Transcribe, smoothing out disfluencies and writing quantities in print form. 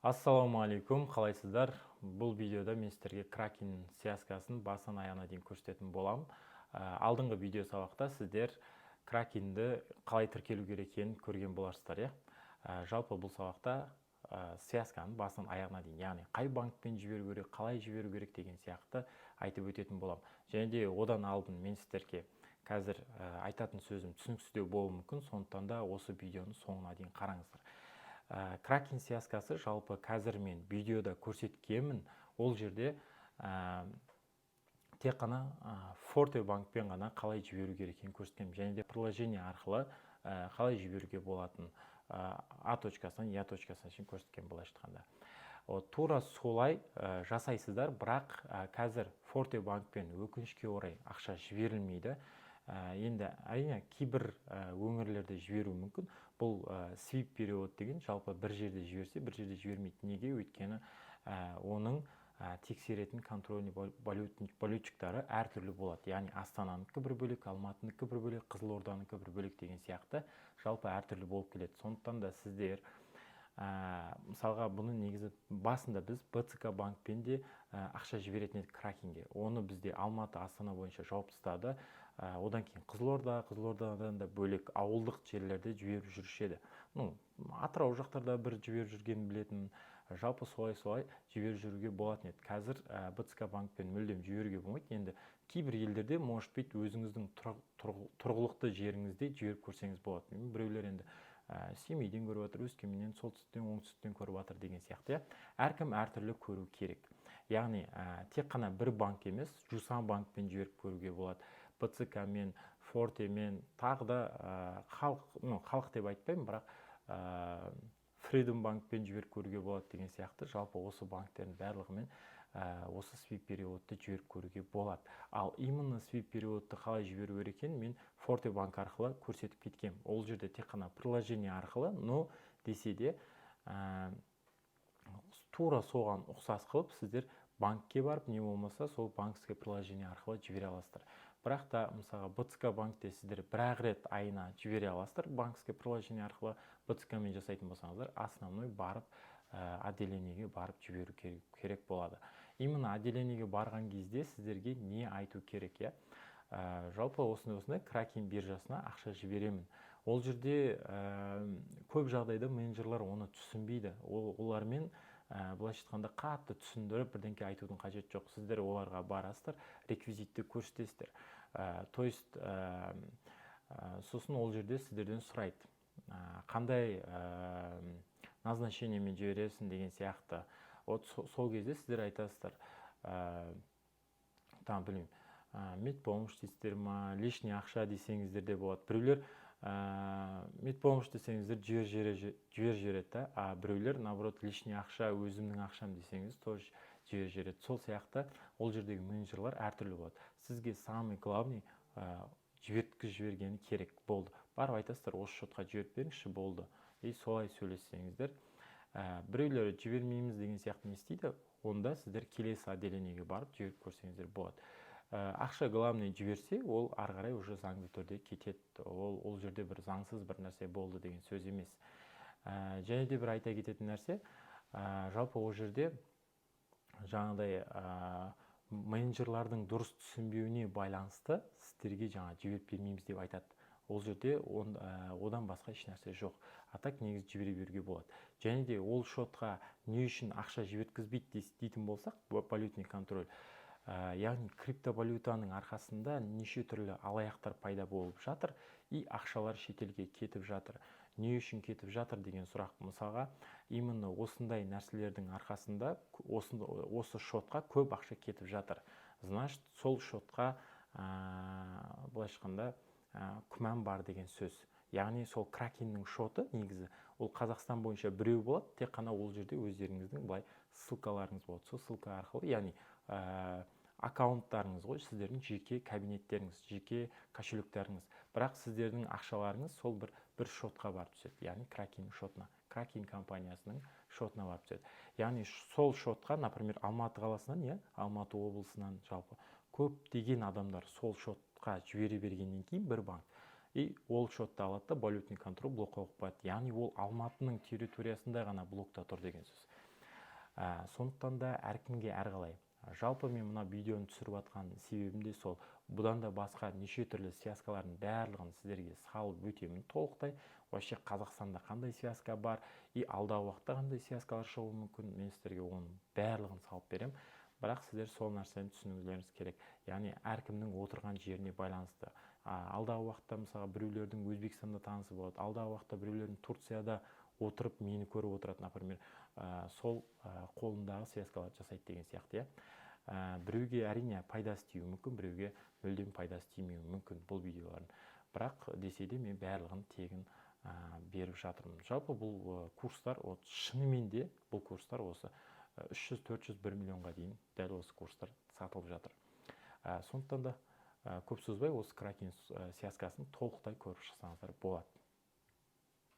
Ассалаумағалейкум, қалайсыздар? Бұл видеода мен сіздерге Кракен связкасын басынан аяғына дейін көрсететін боламын. Алдыңғы видео сабақта сіздер Кракенді қалай тіркелу керек екенін көрген боларсыздар, иә. Жалпы бұл сабақта связканы басынан аяғына дейін, яғни қай банкпен жіберу керек, қалай жіберу керек деген сияқты айтып өтетін боламын. Және де одан алдын мен сіздерге қазір айтатын сөзім түсініксіздеу болуы мүмкін, сондықтан да осы видеоны соңына дейін қараңыздар. Кракен связкасы жалпы қазір мен видеода көрсеткенмін, ол жерде тек қана Форте банкпен ғана қалай жіберу керек екенін көрсеткенмін және де приложение арқылы қалай жіберуге болатын, А точкасынан Я точкасына шейін көрсеткен, былайша айтқанда. Вот, тура солай жасайсыздар, бірақ қазір Форте банкпен, өкінішке орай, ақша жіберілмейді. Енді әрине, кейбір өңірлерде жіберуі мүмкін. Бұл свип перевод деген жалпы бір жерде жіберсе, бір жерде жібермейді. Неге? Өйткені оның тексеретін контрольный валютчиктары әртүрлі болады, яғни Астананікі бір бөлек, Алматыныкі бір бөлек, Қызылорданікі бір бөлек деген сияқты, жалпы әртүрлі болып келеді. Сондықтан да сіздер мысалға, бұны негізі басында біз БЦК банкпен де ақша жіберетін едік Кракенге. Оны бізде Алматы, Астана бойынша жауып тастады. Одан кейін Қызылорда, Қызылордадан да бөлек ауылдық жерлерде жіберіп жүруші еді. Ну, Атырау жақтарда бір жіберіп жүргенін білетінмін. Жалпы солай солай жіберіп жүруге болатын еді. Қазір БЦК банкпен мүлдем жіберуге болмайды. Енді кейбір елдерде, может быть, өзіңіздің тұрғылықты жеріңізде жіберіп көрсеңіз болады. Біреулер енді Семейден көріп жатыр, Өскеменнен, солтүстіктен, оңтүстіктен көріп жатыр деген сияқты, иә. Әркім әртүрлі көру керек. Яғни тек қана бір банк емес, Жусан банкпен жіберіп көруге болады, БЦК мен, Фортемен, тағы да Халық, ну, Халық деп айтпаймын, бірақ Фридом банкпен жіберіп көруге болады деген сияқты. Жалпы осы банктердің барлығымен осы свип переводты жіберіп көруге болады. Ал именно свип переводты қалай жіберу керек екенін мен Форте банк арқылы көрсетіп кеткенмін. Ол жерде тек қана приложение арқылы, но десе де тура соған ұқсас қылып сіздер банкке барып, не болмаса сол банковский приложение арқылы жібере аласыздар. Бірақ та мысалға, БЦК банкте сіздер бір ақ рет айына жібере аласыздар банковский приложение арқылы. БЦК мен жасайтын болсаңыздар, основной барып отделениеге барып жіберу керек болады. Именно отделениеге барған кезде сіздерге не айту керек, иә? Жалпы осындай осындай Кракен биржасына ақша жіберемін. Ол жерде көп жағдайда менеджерлар оны түсінбейді. Олармен былайша айтқанда, қатты түсіндіріп бірдеңке айтудың қажеті жоқ. Сіздер оларға барасыздар, реквизитті көрсетесіздер, то есть сосын ол жерде сіздерден сұрайды, қандай назначениемен жібересің деген сияқты. Вот сол кезде сіздер айтасыздар, там, білмеймін, медпомощь дейсіздер ма, лишний ақша десеңіздер де болады. Біреулер медпомощь десеңіздер, жіберіп жібереді да, а біреулер, наоборот, лишний ақша, өзімнің ақшам десеңіз, тоже жіберіп жібереді. Сол сияқты ол жердегі менеджерлар әртүрлі болады. Сізге самый главный жіберткізіп жібергені керек болды. Барып айтасыздар: «Осы счетқа жіберіп беріңізші», болды. И солай сөйлессеңіздер, біреулері жібермейміз деген сияқты не істейді, онда сіздер келесі отделениеге барып жіберіп көрсеңіздер болады. Ақша главный жіберсе, ол ары қарай уже заңды түрде кетеді. Ол жерде бір заңсыз бір нәрсе болды деген сөз емес. Және де бір айта кететін нәрсе, жалпы ол жерде жаңағыдай менеджерлардың дұрыс түсінбеуіне байланысты сіздерге жаңа жіберіп бермейміз деп айтады. Ол жерде одан басқа ешнәрсе жоқ. А так негізі жібере беруге болады. Және де ол шотқа не үшін ақша жіберткізбейді дейтін болсақ, валютный контроль, яғни криптовалютаның арқасында неше түрлі алаяқтар пайда болып жатыр и ақшалар шетелге кетіп жатыр. Не үшін кетіп жатыр деген сұрақ. Мысалға, именно осындай нәрселердің арқасында осы шотқа көп ақша кетіп жатыр, значит, сол шотқа былайша айтқанда, күмән бар деген сөз. Яғни сол Кракеннің шоты негізі ол Қазақстан бойынша біреу болады, тек қана ол жерде өздеріңіздің былай ссылкаларыңыз болады. Сол ссылка арқылы, яғни аккаунттарыңыз ғой, сіздердің жеке кабинеттеріңіз, жеке кошелектарыңыз, бірақ сіздердің ақшаларыңыз сол бір шотқа барып түседі, яғни Кракен шотына, Кракен компаниясының шотына барып түседі. Яғни сол шотқа, например, Алматы қаласынан, иә, Алматы облысынан, жалпы көптеген адамдар сол шотқа жібере бергеннен кейін бір банк и ол шотты алады да, валютный контроль блокқа қойып қояды. Яғни ол Алматының территориясында ғана блокта тұр деген сөз. Сондықтан да әркімге әрқалай. Жалпы, мен мына видеоны түсіріп жатқан себебім де сол. Бұдан да басқа неше түрлі связкалардың барлығын сіздерге салып өтемін толықтай. Вообще, Қазақстанда қандай связка бар и алдағы уақытта қандай связкалар шығуы мүмкін, мен сіздерге оның барлығын салып беремін. Бірақ сіздер сол нәрсені түсінулеріңіз керек, яғни әркімнің отырған жеріне байланысты. Алдағы уақытта, мысалға, біреулердің Өзбекстанда танысы болады, алдағы уақытта біреулердің Турцияда отырып мені көріп отырады, например, сол қолындағы связкаларды жасайды деген сияқты, иә. Біреуге, әрине, пайдасы тиюі мүмкін, біреуге мүлдем пайдасы тимеуі мүмкін бұл видеолардың. Бірақ десе де, мен барлығын тегін беріп жатырмын. Жалпы, бұл курстар, вот шынымен де бұл курстар осы 300, 400, 1 миллионға дейін дәл осы курстар сатылып жатыр. Сондықтан да көп созбай, осы Кракен связкасын толықтай көріп шықсаңыздар болады.